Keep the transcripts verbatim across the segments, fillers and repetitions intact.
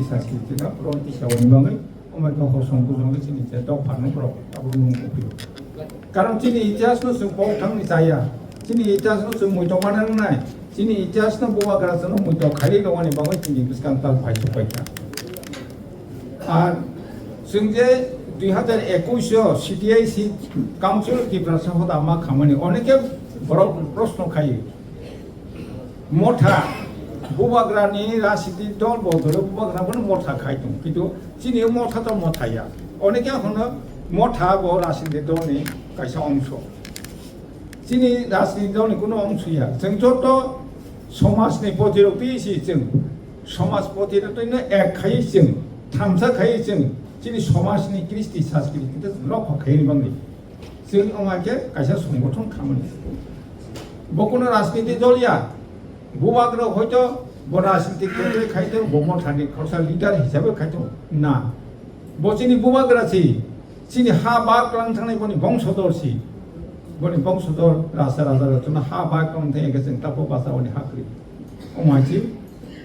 Saskiriti no bro tisa wani bagwi, omo khe hosom bujong khe chini je dopha no bro abo nung kuphio. Karon chini itihas no chwng pok thang ni chaya, chini itihas no chwng muitok ma nang nai, chini itihas no bubagra chwng no muitok khai rwmani bagwi chini bwskang tal phai sok pai kha. Ar chwng je dui hazar ekush o C T I C Council Tiprasa hoda ma khamani, oneke borok proshno khai. Motha, bubagrani rajniti dol bo dole bubagra bono motha khai tong, kintu chini motha to motha ya. Oneke hono motha bo rajniti dolni kaisa ongso. Chini rajniti dolni kuno ongso ya. Chwng joto somajni poti rok twi si chwng, somaj poti rok twi no ek khai chwng, thamsa khai chwng, chini somajni kristi saskritikte rokha khai ni bagwi. Chwng wng khe kaisa songothon khamani. Bo kuno rajniti dol ya. Bubagra hoito bo rajniti khe khai tong, bo mothani khorsa leader hisabe khai tong. Na. Bo chini bubagra si. Chini ha ba klang thangnai boni bongsodor si. Boni bongsodor rasa raja rok chwngno ha ba klang thang khe chwng tapo basa oni ha kwrwi. Omo hai si.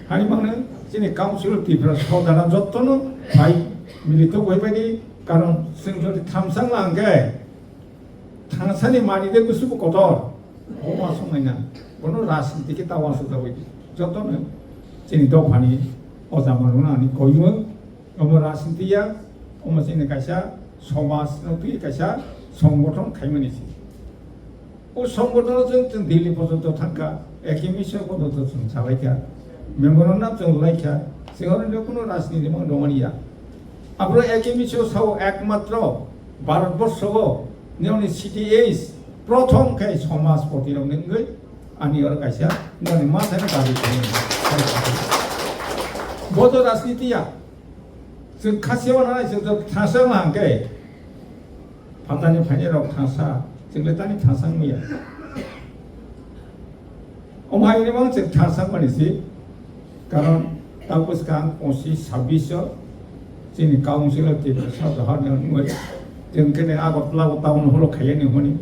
Hani mangno chini Council of Tripura sodara jottono phai milito bai bai di, karon chwng jodi thamsang lang khe thangsani mani de gusubo kotor. Omo aswk naina. Bono rajniti khe ta uansuk jagwi di. Jottono chini dophani oja manwino ani koiyo. Omo rajniti ya, omo chini kaisa somaj no twi kaisa songothon khaimani si. O songothon o chwng, chwng Delhi porjonto thangkha, A K M C porjonto chwng salaikha, memorandum chwng laikha, chwng oro kuno rajniti mang dongmani ya. Abro A K M C o sao ekmatro Bharat borsho o nini C T H prothom khe somaj poti rok ni wngwi ani oro kaisa nini ma thani dabi khaimani. Bodo rajniti ya. Chwng khasiya wana nai chwng to thangsa wng hang khe. Phatani phainai rok thangsa, chwng le tani thangsa wngya. Omo hai ni mang chwng thangsa mani si. Karon ta bwskang pongsi sabbish o chini council o Tiprasa dohor ni wngwi. Chwng khe ne Agartala o town hall o khaiya ni hwnwi.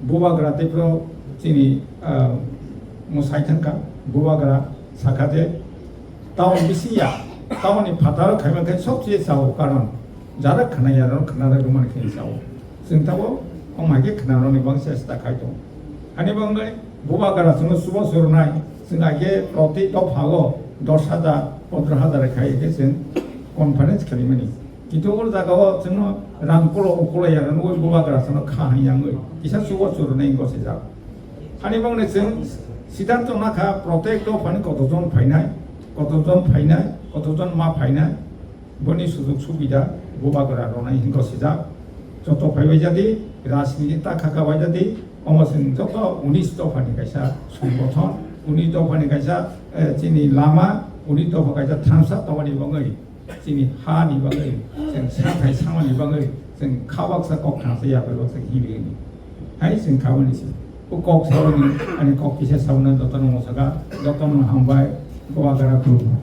Bubagra tei phro chini, ah, mwsai thangkha, bubagra sakha je, town bisi ya, town ni phataro khaima khe sobse chao, karon jara khna ya ro khna rwmani khe chao. Chwng tabo omo hai khe khna rwni bang chesta khai tongo. Hani bangwi bubagra chwngno chubachu rwnai, chwng hai khe proti dophao dos hajar, pondro hajar khai khe chwng conference khalimani. Kintu o jaga o chwngno rang kolo o kolo ya rwno bubagra chwngno kha hai yangwi kisa chubachu rwnai wngkha sijak. Ani bangni chwng siddhanto nakha, protect dophani kotojon phainai, kotojon phainai, kotojon ma phainai, boni sujog subida bubagra rwnai hinko sijak. Joto phaibai jadi, rajniti ta khaka bai jadi, omo chwng joto unis dophani kaisa songothon, unis dophani kaisa, eh, chini lama, unis dopha kaisa thansa tongmani bagwi. Chini ha ni bagwi, chwng sathai samani bagwi, chwng kha baksa kok thangsa ya bai baksa himri ni. Hai chwng kha bani si. O kok sabani, ani kok kisa sabana jotono mosaka, jotono hambai, bubagra khulumkha.